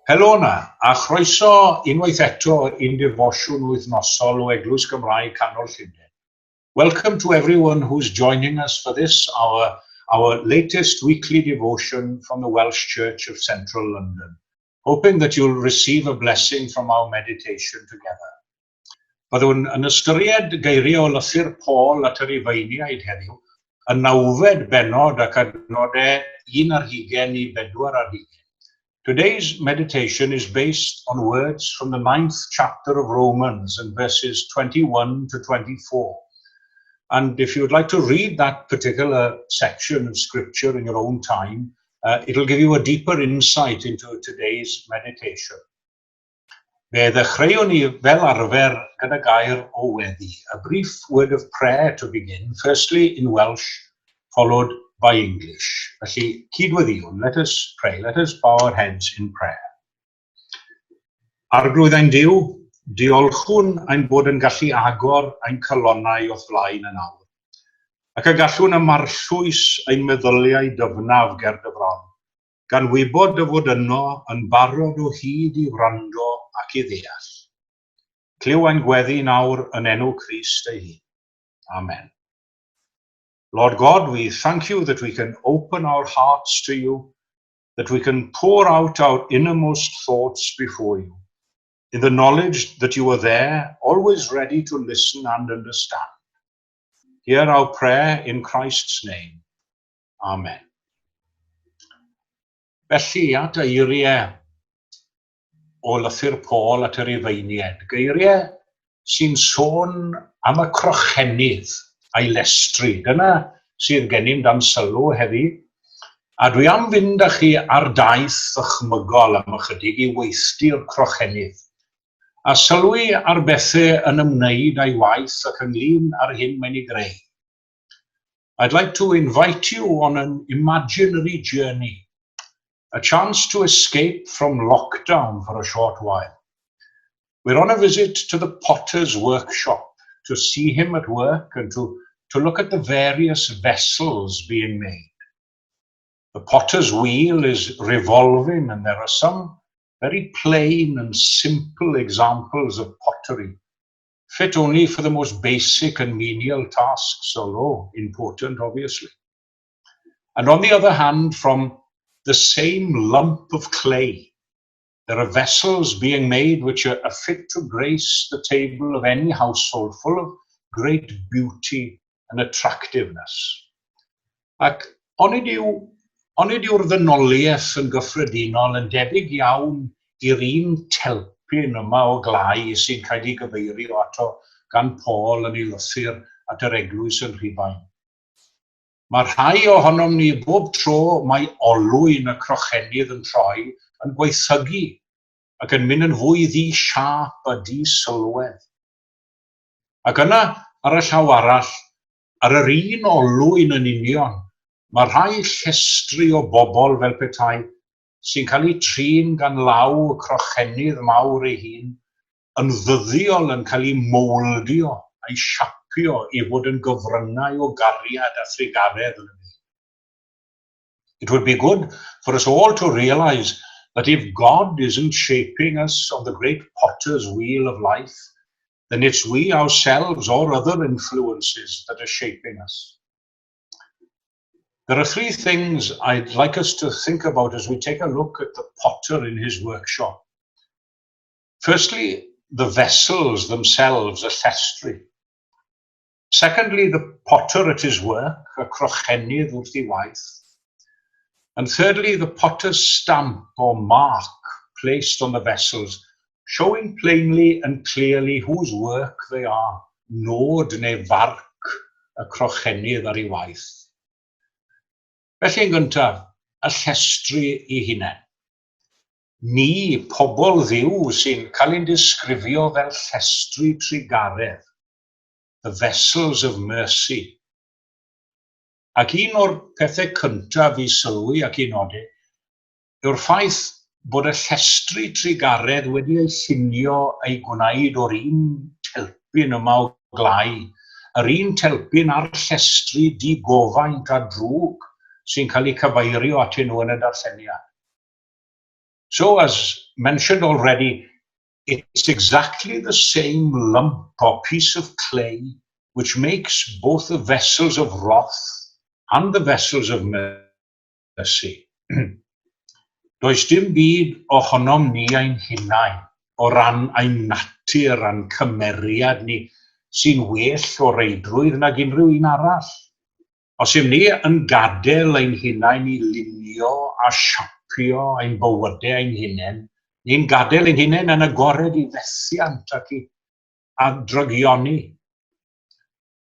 Helo 'na, a chroeso unwaith eto i'n defosiwn wythnosol o Eglwys Gymraeg Canol Llundain. Welcome to everyone who's joining us for this, our, our latest weekly devotion from the Welsh Church of Central London, hoping that you'll receive a blessing from our meditation together. Byddwn yn ystyried geiriau o lythyr Paul at y Rufeiniaid heddiw, y nawfed bennod ac adnodau 21 i 24. Today's meditation is based on words from the ninth chapter of Romans and verses 21 to 24. And if you'd like to read that particular section of scripture in your own time, it'll give you a deeper insight into today's meditation. Fe ddechreuwn ni fel arfer gyda gair o weddi, a brief word of prayer to begin, firstly in Welsh, followed by English. Felly, cydweddïwn, let us pray, let us bow our heads in prayer. Arglwydd ein Duw, diolchwn ein bod yn gallu agor ein calonnau o'th flaen yn awr, ac y gallwn ymarllwys ein meddyliau dyfnaf ger dy fron, gan wybod dy fod yno yn barod o hyd i wrando ac i ddeall. Clyw ein gweddi nawr yn enw Crist ei hun. Amen. Lord God, we thank you that we can open our hearts to you, that we can pour out our innermost thoughts before you, in the knowledge that you are there, always ready to listen and understand. Hear our prayer in Christ's name. Amen. Felly, at eiriau o lythyr Paul at y Rufeiniaid, geiriau sy'n sôn am y crochenydd a'i lestri. Dyna sydd gennym dan sylw heddi. A dwi am fynd â chi ar daith ddychmygol am ychydig i weithdy'r crochenydd. A sylwi ar bethau yn ymwneud â'i waith ac ynglyn â'r hyn mae'n ei greu. I'd like to invite you on an imaginary journey, a chance to escape from lockdown for a short while. We're on a visit to the potter's workshop to see him at work and to, to look at the various vessels being made. The potter's wheel is revolving and there are some very plain and simple examples of pottery fit only for the most basic and menial tasks, although important, obviously. And on the other hand, from the same lump of clay, there are vessels being made which are, are fit to grace the table of any household, full of great beauty and attractiveness. Ac onid yw, onid yw'r ddynoliaeth yn gyffredinol yn debyg iawn i'r un telpyn yma o glai sy'n cael ei gyfeirio ato gan Paul yn ei lythyr at yr eglwys yn Rhufain. Mae rhai ohonom ni bob tro mae olwyn y crochenydd yn troi yn gwaethygu ac yn mynd yn fwy ddi-siâp a di-sylwedd. Ac yna, ar y llaw arall, ar yr un olwyn yn union, mae rhai llestri o bobl fel petai, sy'n cael eu trin gan law y crochenydd mawr ei hun, yn ddyddiol yn cael eu mowldio a'u siapio i fod yn gyfryngau o gariad a thrugaredd yn y byd. It would be good for us all to realize that if God isn't shaping us on the great potter's wheel of life, then it's we ourselves or other influences that are shaping us. There are three things I'd like us to think about as we take a look at the potter in his workshop. Firstly, the vessels themselves, y llestri. Secondly, the potter at his work, y crochenydd wrth ei waith. And thirdly, the potter's stamp or mark placed on the vessels, showing plainly and clearly whose work they are, nod neu farc y crochenydd ar ei waith. Felly yn gyntaf, y llestri i hunain. Ni, pobl Dduw sy'n cael ein disgrifio fel llestri trugaredd, the vessels of mercy. Ac un o'r pethau cyntaf i sylwi ac i nodi yw'r ffaith bod y llestri trugaredd wedi eu llunio eu gwneud o'r un telpyn yma o glai, yr un telpyn a'r llestri digofaint a drwg sy'n cael eu cyfeirio atyn nhw yn y darlleniad. So, as mentioned already, it's exactly the same lump or piece of clay which makes both the vessels of wrath and the vessels of mercy. Does dim byd ohonom ni ein hunain o ran ein natur a'n cymeriad ni sy'n well o reidrwydd nag unrhyw un arall. Os yw'n ni yn gadael ein hunain i lunio a siapio ein bywydau ein hunain, ni'n gadael ein hunain yn agored i fethiant ac i a drygioni.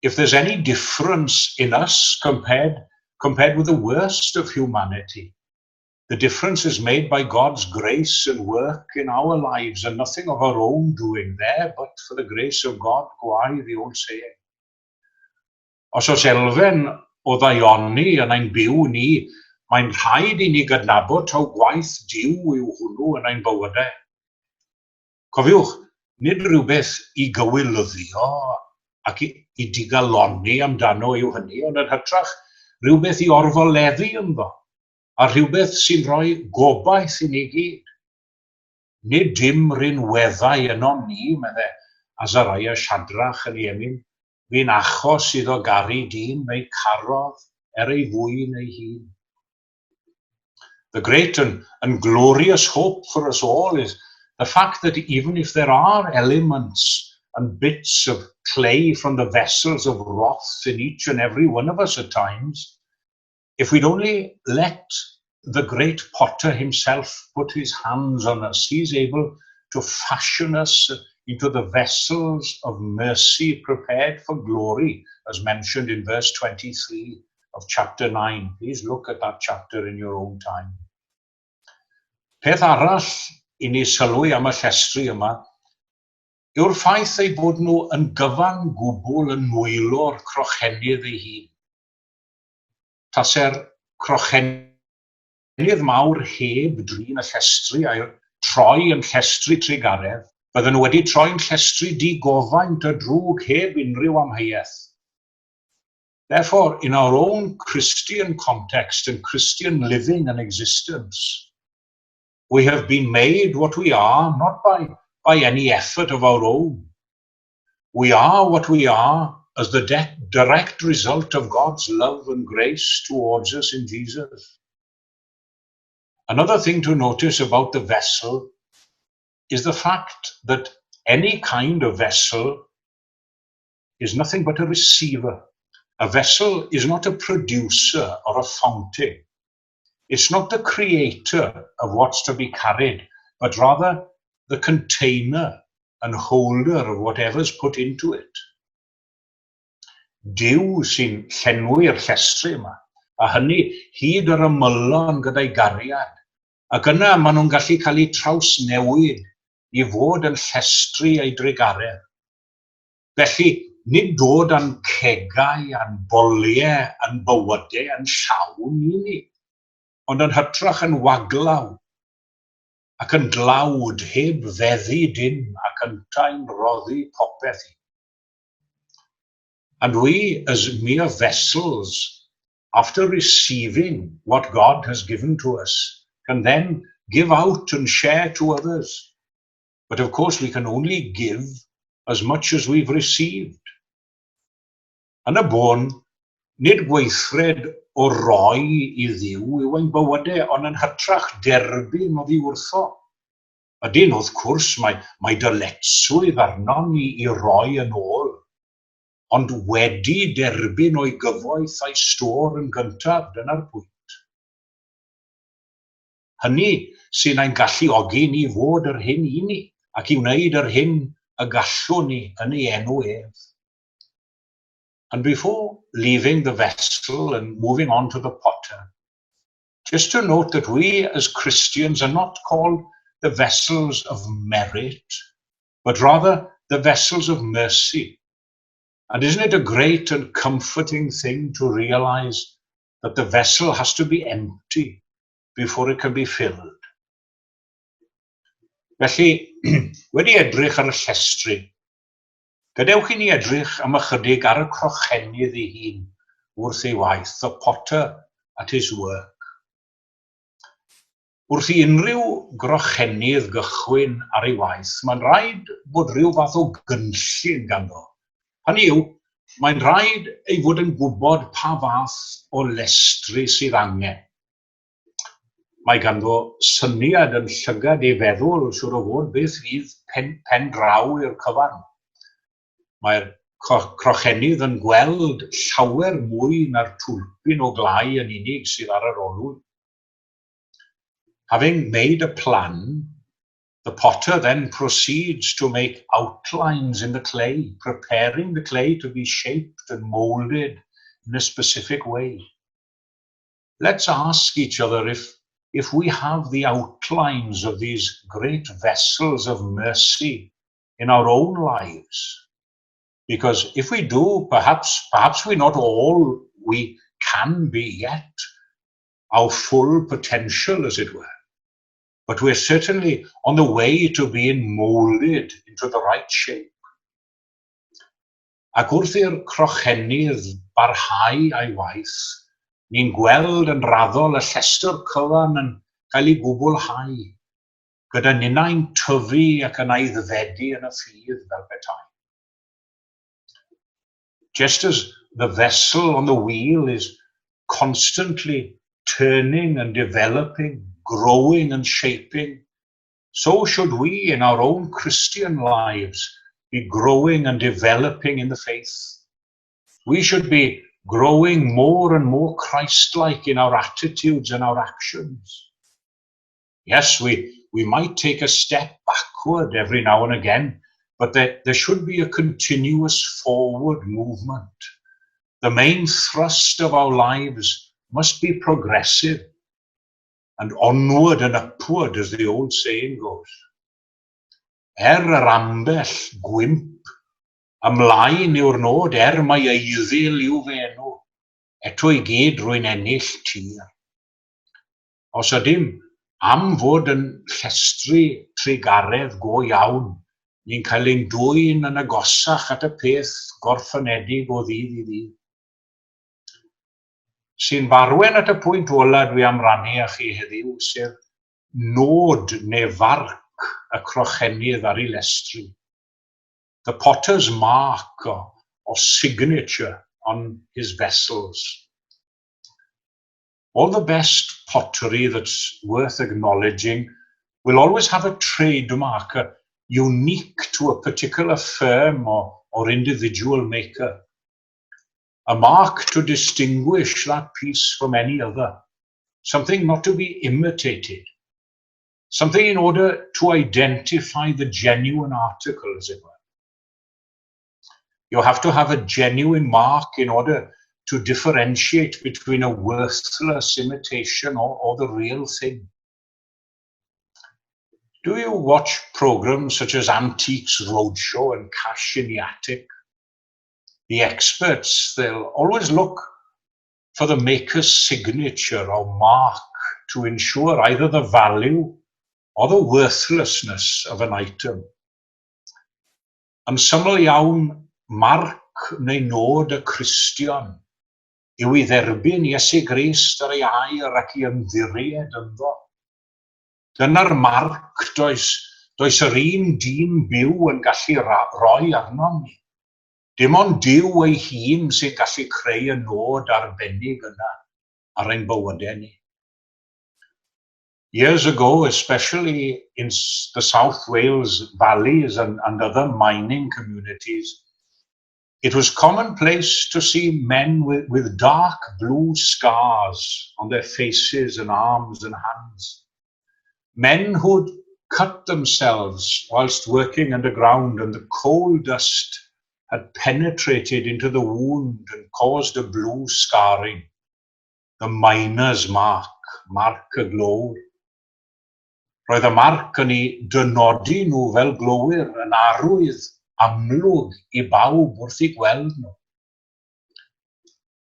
If there's any difference in us compared with the worst of humanity, the difference is made by God's grace and work in our lives and nothing of our own doing there, but for the grace of God, go I, the old saying. Os oes elfen o ddaioni yn ein byw ni, mae'n rhaid i ni gydnabod taw gwaith Duw yw hwnnw yn ein bywydau. Cofiwch, nid rhywbeth i gywilyddio ac i digalonni amdano yw hynny, ond yn hytrach rhywbeth i orfoleddu ynddo, a rhywbeth sy'n rhoi gobaith i ni gyd. Nid dim rinweddau ynom ni, medde Azariah Shadrach yn ei emyn, fu'n achos iddo garu dyn fe'i carodd er ei fwyn ei hun. The great and glorious hope for us all is the fact that even if there are elements and bits of clay from the vessels of wrath in each and every one of us at times, if we'd only let the great potter himself put his hands on us, he's able to fashion us into the vessels of mercy prepared for glory, as mentioned in verse 23 of chapter 9. Please look at that chapter in your own time. Peth arall i ni sylwi am y llestri yma yw'r ffaith eu bod nhw yn gyfan gwbl yn nwylo'r crochenydd ei hun. Tase'r crochenydd mawr heb drin y llestri a'u troi yn llestri trugaredd, bydden nhw wedi troi'n llestri digofaint a drwg heb unrhyw amheuaeth. Therefore, in our own Christian context and Christian living and existence, we have been made what we are not by any effort of our own. We are what we are as the direct result of God's love and grace towards us in Jesus. Another thing to notice about the vessel is the fact that any kind of vessel is nothing but a receiver. A vessel is not a producer or a fountain. It's not the creator of what's to be carried, but rather the container and holder of whatever's put into it. Duw sy'n llenwi'r llestri yma, a hynny hyd yr ymylon gyda'i gariad. Ac yna maen nhw'n gallu cael eu trawsnewid i fod yn llestri ei drugaredd. Felly, nid dod â'n cegau a'n boliau a'n bywydau yn llawn i ni, ond yn hytrach yn waglaw ac yn dlawd heb feddu dim ac yntau'n rhoddi popeth i. And we, as mere vessels, after receiving what God has given to us, can then give out and share to others. But of course, we can only give as much as we've received. Yn y bôn, nid gweithred o roi i Dduw yw ein bywydau, ond yn hytrach derbyn oddi wrtho. Ydyn, wrth cwrs, mae dyletswydd arnon ni i roi yn ôl, ond wedi derbyn o'i gyfoeth a'i stôr yn gyntaf, dyna'r pwynt. Hynny sy'n ein galluogi ni fod yr hyn i ni, ac i wneud yr hyn y gallwn ni yn ei enw ef. And before leaving the vessel and moving on to the potter, just to note that we as Christians are not called the vessels of merit, but rather the vessels of mercy. And isn't it a great and comforting thing to realize that the vessel has to be empty before it can be filled? Felly, wedi edrych ar y llestri, gadewch i ni edrych am ychydig ar y crochenydd ei hun wrth ei waith, the potter at his work. Wrth i unrhyw grochenydd gychwyn ar ei waith, mae'n rhaid bod rhyw fath o gynllun ganddo. Hynny yw, mae'n rhaid ei fod yn gwybod pa fath o lestri sydd angen. Mae ganddo syniad yn llygad ei feddwl, siŵr o fod, beth fydd pen, pen draw i'r cyfan. Mae'r crochenydd yn gweld llawer mwy na'r twlpyn o glai yn unig sydd ar yr olwyn. Having made a plan, the potter then proceeds to make outlines in the clay, preparing the clay to be shaped and molded in a specific way. Let's ask each other if we have the outlines of these great vessels of mercy in our own lives. Because if we do, perhaps we're not all we can be yet, our full potential, as it were. But we're certainly on the way to being moulded into the right shape. Ac wrth i'r crochenydd barhau â'i waith, ni'n gweld yn raddol y llestr cyfan yn cael ei gwblhau, gyda ninnau'n tyfu ac yn aeddfedu yn y ffydd fel petai. Just as the vessel on the wheel is constantly turning and developing, growing and shaping, so should we in our own Christian lives be growing and developing in the faith. We should be growing more and more Christ-like in our attitudes and our actions. Yes, we might take a step backward every now and again, but there should be a continuous forward movement. The main thrust of our lives must be progressive and onward and upward, as the old saying goes. Er yr ambell gwymp, ymlaen yw'r nod, er mai eiddil yw fy enw, eto i gyd rwy'n ennill tir. Os ydym am fod yn llestri trugaredd go iawn, ni'n cael ein dwyn yn agosach at y peth gorffenedig o ddydd i ddydd. Sy'n f'arwain at y pwynt ola dwi am rannu â chi heddiw, sef nod neu farc y crochenydd ar ei lestri. The potter's mark or signature on his vessels. All the best pottery that's worth acknowledging will always have a trademark unique to a particular firm or individual maker. A mark to distinguish that piece from any other. Something not to be imitated. Something in order to identify the genuine article, as it were. You have to have a genuine mark in order to differentiate between a worthless imitation or the real thing. Do you watch programs such as Antiques Roadshow and Cash in the Attic? The experts, they'll always look for the maker's signature or mark to ensure either the value or the worthlessness of an item. Yn syml iawn, marc neu nod y Cristion yw i dderbyn Iesu Grist ar ei air ac i ymddiried ynddo. Dyna'r marc does yr un dyn byw yn gallu roi arnom ni. Dim ond Duw ei hun sy'n gallu creu y nod arbennig yna ar ein bywydau ni. Years ago, especially in the South Wales valleys and other mining communities, it was commonplace to see men with dark blue scars on their faces and arms and hands. Men who'd cut themselves whilst working underground, and the coal dust had penetrated into the wound and caused a blue scarring. The miner's mark, marc y glöwr. Roedd y marc yn eu dynodi nhw fel glowyr yn arwydd amlwg i bawb wrth eu gweld nhw.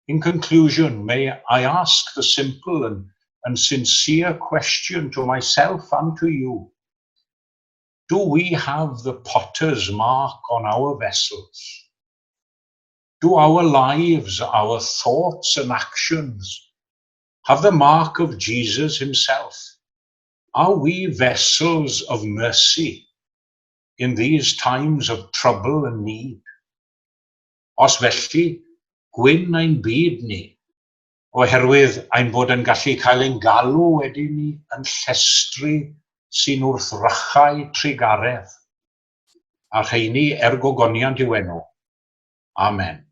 In conclusion, may I ask the simple and sincere question to myself and to you. Do we have the potter's mark on our vessels? Do our lives, our thoughts and actions have the mark of Jesus himself? Are we vessels of mercy in these times of trouble and need? Os felly, gwyn ein byd ni, oherwydd ein bod yn gallu cael ein galw wedyn ni yn llestri sy'n wrthrychau trugaredd, a rheini er gogoniant i'w enw. Amen.